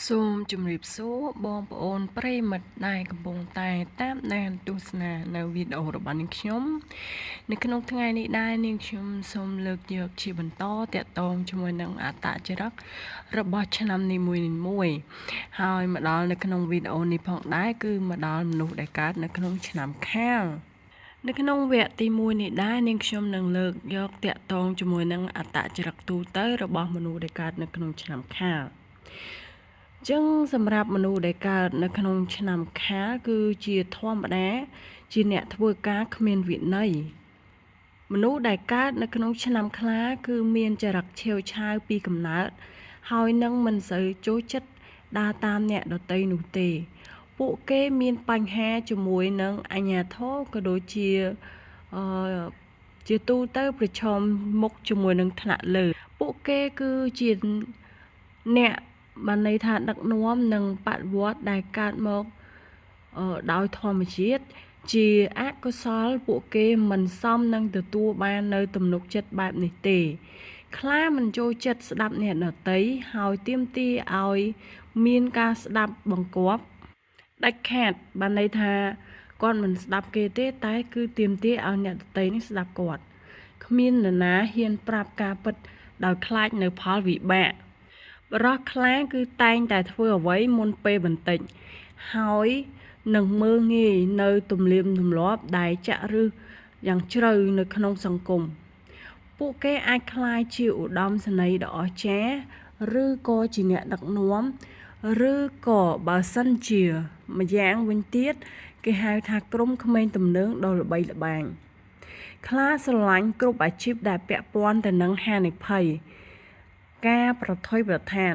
សូមជម្រាបសួរបងប្អូនប្រិយមិត្តដែលកំពុងតែតាមដានទស្សនានៅវីដេអូរបស់នាងខ្ញុំនៅក្នុងថ្ងៃនេះដែរនាងខ្ញុំសូមលើកយកជាបន្តតាក់ទងជាមួយនឹងអត្តចរិតរបស់ឆ្នាំនីមួយៗហើយមកដល់នៅក្នុងវីដេអូនេះផងដែរគឺមកដល់មនុស្សដែលកើតនៅក្នុងឆ្នាំខាលនៅក្នុងវគ្គទី1នេះដែរនាងខ្ញុំនឹងលើកយកតាក់ទងជាមួយនឹងអត្តចរិតទូទៅរបស់មនុស្សដែលកើតនៅក្នុងឆ្នាំខាលចឹងសម្រាប់មនុស្សដែលកើតនៅក្នុងឆ្នាំខាលគឺជាធម្មតាជាអ្នកធ្វើការគ្មានវិន័យមនុស្សដែលកើតនៅក្នុងឆ្នាំខ្លាគឺមានចរិតឆេវឆាវពីកំណើតហើយនឹងមិនសូវចូលចិត្តដើរតាមអ្នកដទៃនោះទេពួកគេមានបញ្ហាជាមួយនឹងអាជ្ញាធរក៏ដូចជាជាទូទៅប្រឈមមុខជាមួយនឹងថ្នាក់លើពួកគេគឺជាអ្នកបានន័យថាដឹកនាំនិងបដិវត្តដែលកើតមកដោយធម្មជាតិជាអកុសលពួកគេមិនសមនឹងទទួលបាននៅទំនុកចិត្តបែបនេះទេខ្លាមិនចូលចិត្តស្ដាប់អ្នកដទៃហើយទាមទារឲ្យមានការស្ដាប់បង្គាប់ដាច់ខាតបានន័យថាគាត់មិនស្ដាប់គេទេតែគឺទាមទារឲ្យអ្នកដទៃនេះស្ដាប់គាត់គ្មាននរណាហ៊ានប្រាប់ការពិតដោយខ្លាចនៅផលវិបាកបរិះខ្លាគឺតែងតែធ្វើអ្វីមុនពេលបន្តិចហើយនឹងមើលងាយនៅទំនៀមទម្លាប់ដែលចាក់ឫសយ៉ាងជ្រៅនៅក្នុងសង្គមពួកគេអាចក្លាយជាឧត្តមសេនីយ៍ដ៏អស្ចារ្យឬក៏ជាអ្នកដឹកនាំឬក៏បើសិនជាម្យ៉ាងវិញទៀតគេហៅថាក្រុមក្មេងទំនើងដ៏ល្បីល្បាញខ្លាស្រឡាញ់គ្រប់អាជីពដែលពាក់ព័ន្ធទៅនឹងហានិភ័យការប្រថុយប្រថាន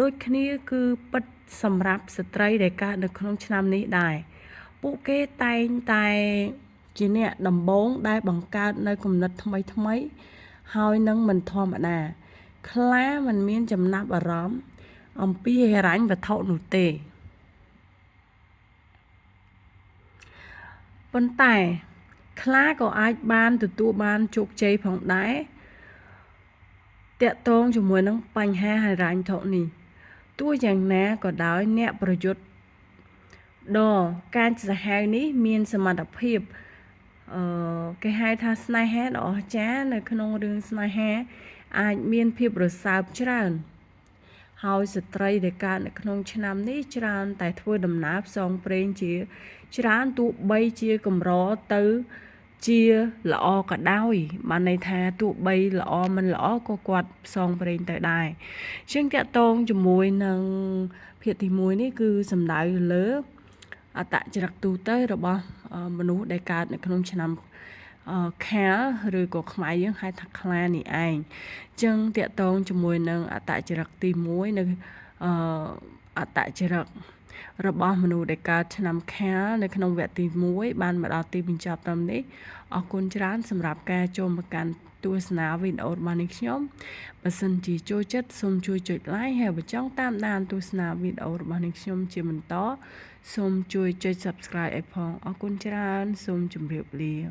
ដូចគ្នាគឺពិតសម្រាប់ស្ត្រីដែលកើតនៅក្នុងឆ្នាំនេះដែរពួកគេតែងតែជាអ្នកដំបូងដែលបង្កើតនៅគំនិតថ្មីថ្មីហើយនឹងមិនធម្មតាខ្លាមិនមានចំណាប់អារម្មណ៍អំពីហិរញ្ញវត្ថុនោះទេប៉ុន្តែខ្លាក៏អាចបានទទួលបានជោគជ័យផងដែរទាក់ទងជាមួយនឹងបញ្ហាហិរញ្ញវត្ថុនេះទោះយ៉ាងណាក៏ដោយអ្នកប្រយុទ្ធដ៏កាចសាហាវនេះមានសមត្ថភាពគេហៅថាស្នេហាដ៏អស្ចារ្យនៅក្នុងរឿងស្នេហាអាចមានភាពរសើបច្រើនហើយស្ត្រីដែលកើតនៅក្នុងឆ្នាំនេះច្រើនតែធ្វើដំណើរផ្សងព្រេងជាច្រើនទោះបីជាកម្រទៅជាល្អក៏ដោយបានន័យថាទោះបីល្អមិនល្អក៏គាត់ផ្សងព្រេងទៅដែរជាងតាក់ទងជាមួយនឹងភាគទី1នេះគឺសំដៅលើអត្តចរិតទូទៅរបស់មនុស្សដែលកើតនៅក្នុងឆ្នាំខាលឬក៏ខ្មែរយើងហៅថាខ្លានេះឯងអញ្ចឹងតាក់ទងជាមួយនឹងអត្តចរិតទី1នៅអត្តចរិតរបស់មនុស្សដែលកើតឆ្នាំខាលនៅក្នុងវគ្គទី1បានមកដល់ទីបញ្ចប់ត្រឹមនេះអរគុណច្រើនសម្រាប់ការចូលមកកាន់ទស្សនាវីដេអូរបស់នាងខ្ញុំបើសិនជាចូលចិត្តសូមជួយចុច like ហើយបើចង់តាមដានទស្សនាវីដេអូរបស់នាងខ្ញុំជាបន្តសូមជួយចុច Subscribe ឲ្យផងអរគុណច្រើនសូមជម្រាបលា។